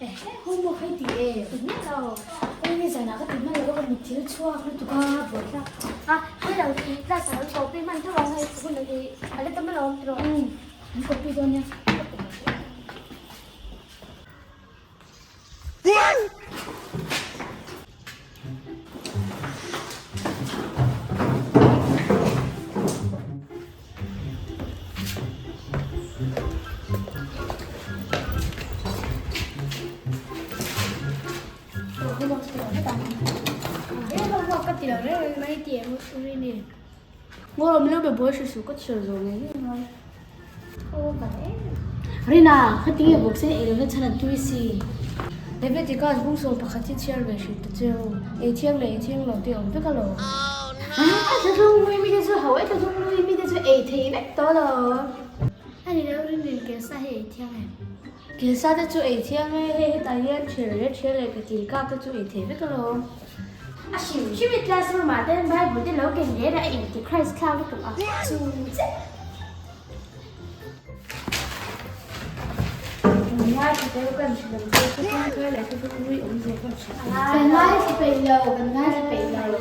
Ehe homework hei ti e. Ti miah lo. Hei ni zanah ka ti hman lo a ka mitthil chhuak lutuk a buaithlak. A hei lo i class ah kan copy hman tho ang hei hun i a la tam alawm tiraw. Umm an copy dawn nia. Rina, khatinge bawk se ei lohna chhan an tui si. Leviticus bung 11 hi chhiar ve hrilh ta che u. Ei thiang leh ei thiang lo te awm vek alawm. A thlahlung lui mite chu ho e, thlahlung lui mite chu ei thei vek tawh lo. A ni lo rin rin kelsa hi ei thiang em? Kelsa te chu ei thiang e, hei hetah hian thial leh thial leh ketil kak te chu ei thei vek alawm. A hrim hrim i classroom ah ten Bible te lo ken hle rah a inti Christ thlak lutuk a. Chu chiah. Kan ngaithla peih lo, kan ngaithla peih lo.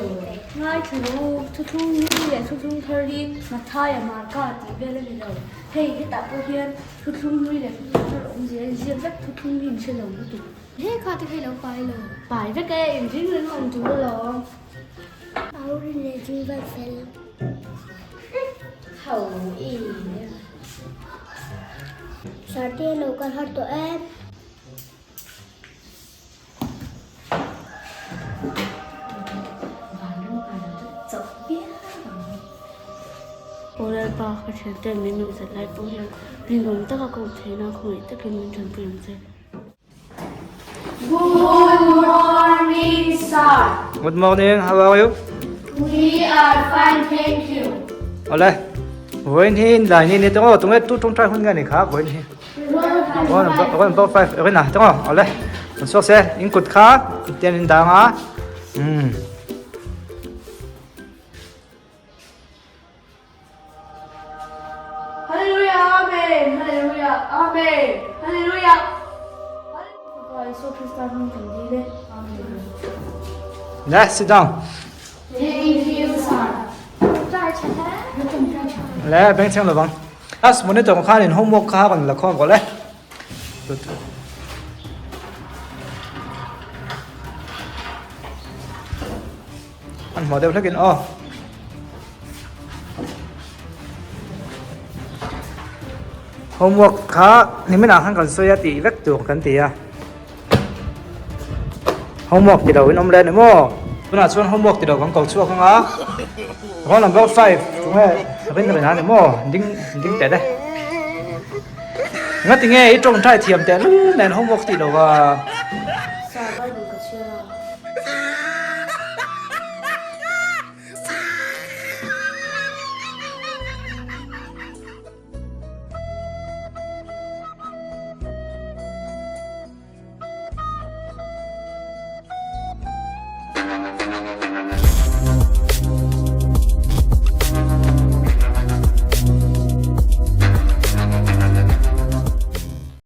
Ngaithla lo, thuthlung hlui leh thuthlung thar hi Mathaia Marka tih vel a ni lo. Hei hetah pawh hian thuthlung hlui leh thuthlung thar awmzia a inziak vek, thuthlung hi inhre lo lutuk. He kha te kha i lo pai lo. Pai vek e, inring reng awm tur alawm. Au rin leh zing vel fel. Ho i. Sarte lo kal har tawh em? Aw Lalpa, ka thianten min nuihzat lai pawh hian rinawm taka ka awm theihna khawngaih takin min tanpui ang che. Good morning, sir. Good morning, how are you? We are fine, thank you. Ole, vawiin hi lai ni ni tawng tunge tu tawngtai hun nge ni kha vawiin hi. One one about five rin ah tawng ole. An suak se in kut kha tian in dang a. Um. Hallelujah, Amen, Hallelujah, Amen, Hallelujah. Isua Krista hming kan dil e. Amen. Le, sit down. Thank you, sir. Le, beng chheng lovang. As monitor khan in homework kha kan la khawm rawh le. An hmuh deuh hlekin aw. Homework kha nimin ah khan kan sawi a tih vek tur kan ti a. Homework ti lo in awm le ni maw? Tunah chuan homework ti lo kan ko chhuak ang a. Roll number 5 tunge rin rin a ni maw? Ding ding teh le. Nga tinge i tawngtai thiam teh lul nen homework ti lo a. Sir, Bible.